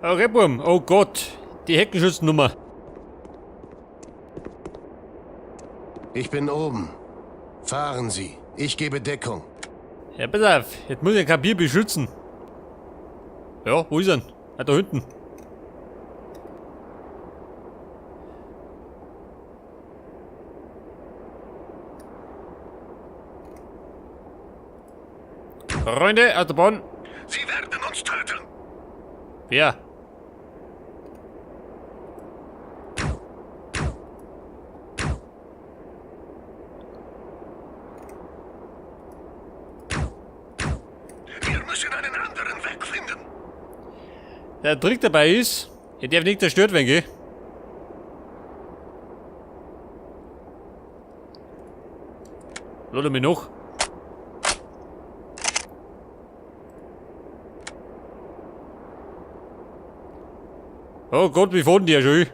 Okay, Burm. Oh Gott. Die Heckenschützennummer. Ich bin oben. Fahren Sie. Ich gebe Deckung. Ja, pass auf. Jetzt muss ich kein Bier beschützen. Ja, wo ist er denn? Ah, da hinten. Freunde, aus der Bahn. Sie werden uns töten. Wer? Wir müssen einen anderen Weg finden. Der Trick dabei ist, er darf nicht zerstört werden, gell? Lade mich noch. Oh Gott, wie fahren die ja schon?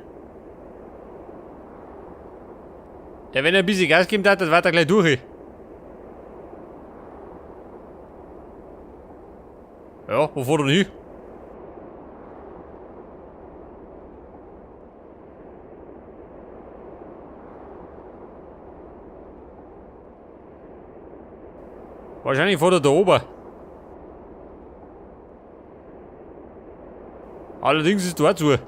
Der, wenn er ein bisschen Gas geben hat, das war er gleich durch. Ja, wo fährt er denn hin? Wahrscheinlich fährt er da oben. Allerdings ist dort zu.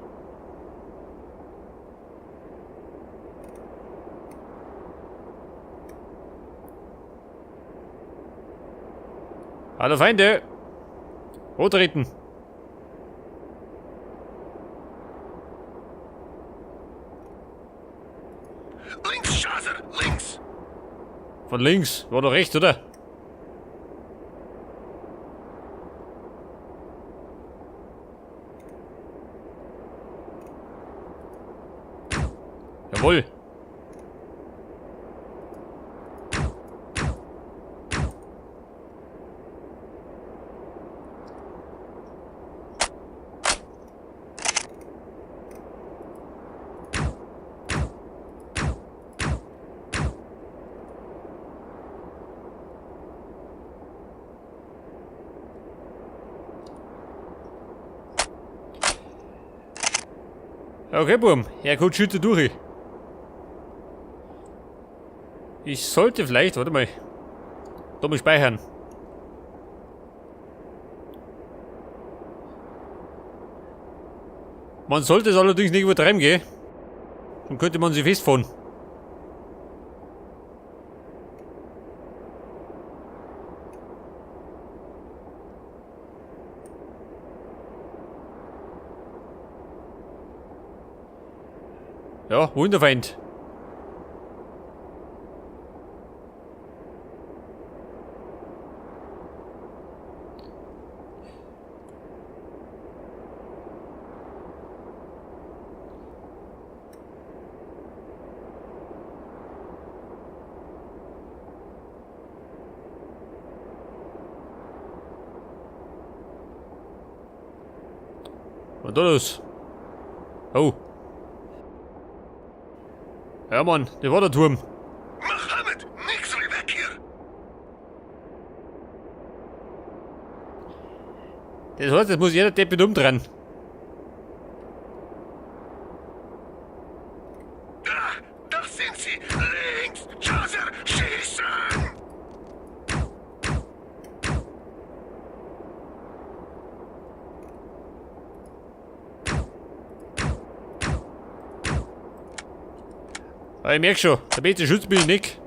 Hallo Feinde! Treten! Links, Schaser, links! Von links, war doch rechts, oder? Jawohl. Okay, Burm. Ja, gut, schütte durch. Ich sollte vielleicht, warte mal, da mal speichern. Man sollte es allerdings nicht übertreiben, gell? Dann könnte man sie festfahren. Ja, Wunderfeind. Was da los? Oh. Ja, Mann, der war der Turm. Mohammed, nix wie weg hier! Das heißt, jetzt muss jeder Depp mit umdrehen. Da, das sind sie! Links! Chaser, schießen! Aber ich merk schon, der beste Schütze bin ich nicht.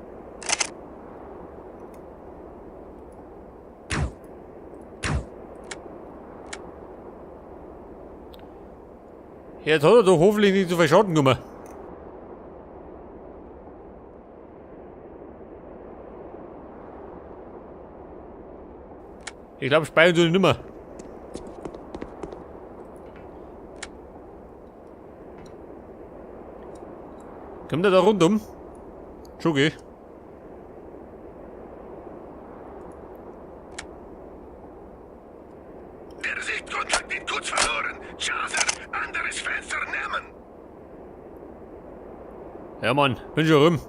Jetzt hat er doch hoffentlich nicht so viel Schaden genommen. Ich glaube, speichern tue ich nimmer. Kommt er da rundum? Schon okay. Der Sichtkontakt ist kurz verloren! Chaser, anderes Fenster nehmen! Ja, Mann, bin schon rum.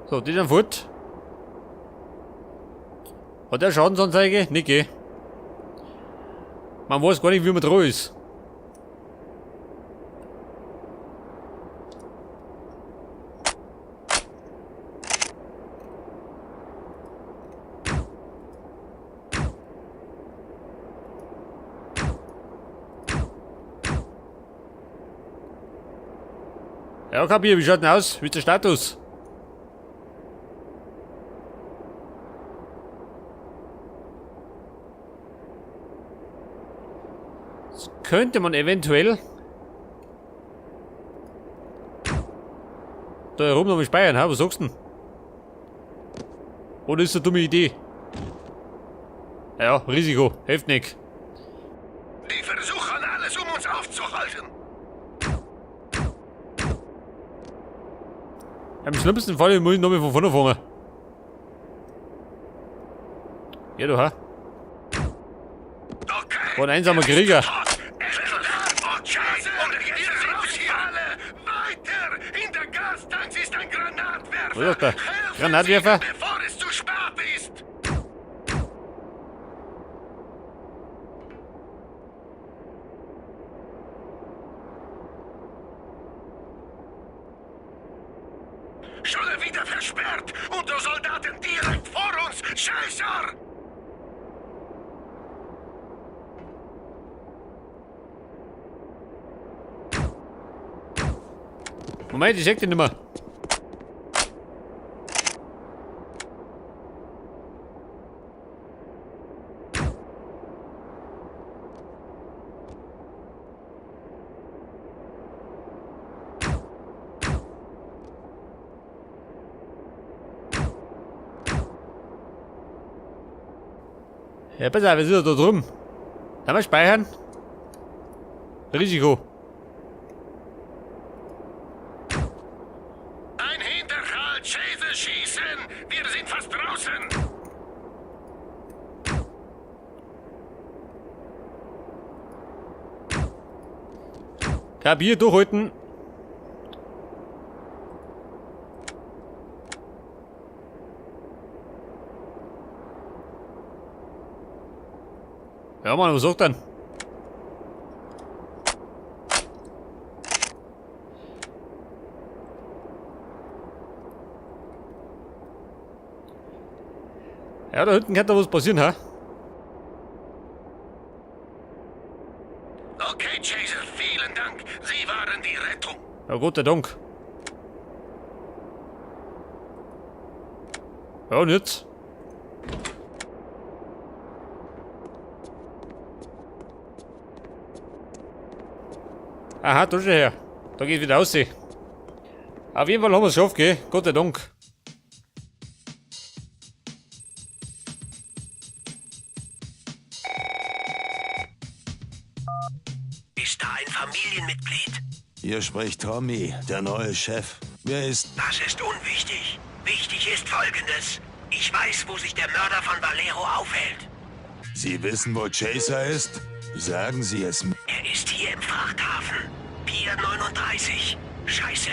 So, die sind fort. Hat der Schadensanzeige? Nicht, gell? Man weiß gar nicht, wie man dran ist. Ja, Kapier, wie schaut denn aus? Wie ist der Status? Das könnte man eventuell da herum noch mal speichern, ha? Was sagst du denn? Oder ist das eine dumme Idee? Ja, Risiko, hilft nicht. Die versuchen alles, um uns aufzuhalten. Im schlimmsten Fall muss ich nochmal von vorne fangen. Ja, du, ha? Okay. War ein einsamer Krieger. Weiter! In der Gastanks ist ein Granatwerfer! Wo ist der? Helfen Granatwerfer? Sie, bevor es zu spät ist! Schon wieder versperrt! Und die Soldaten direkt vor uns! Scheißer! Moment, ich seh den nicht mehr. Ja, pass auf, wir sind da drüben. Kann man speichern? Risiko. Ein Hinterhalt! Chaser schießen! Wir sind fast draußen! Kapier, durchhalten. Ja, Mann, was sagt denn? Ja, da hinten kann da was passieren, hä? Okay, Chaser, vielen Dank. Sie waren die Rettung. Ja, Gott sei Dank. Ja, und jetzt? Aha, da schon her. Da geht wieder raus. Auf jeden Fall haben wir's geschafft, gell? Gott sei Dank. Ist da ein Familienmitglied? Hier spricht Tommy, der neue Chef. Wer ist... Das ist unwichtig. Wichtig ist Folgendes. Ich weiß, wo sich der Mörder von Valero aufhält. Sie wissen, wo Chaser ist? Sagen Sie es mir. Er ist hier im Frachthafen. Pier 39. Scheiße,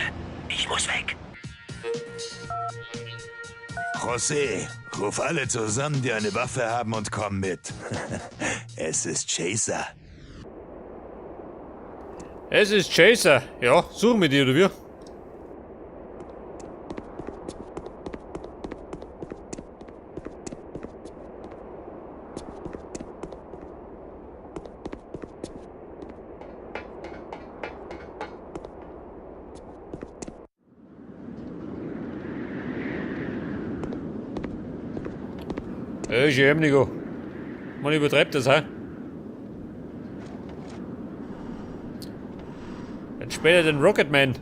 ich muss weg. José, ruf alle zusammen, die eine Waffe haben und komm mit. Es ist Chaser. Es ist Chaser. Ja, suchen wir die, oder wie? Schön, Nico. Man übertreibt das, hä? Dann später den Rocketman.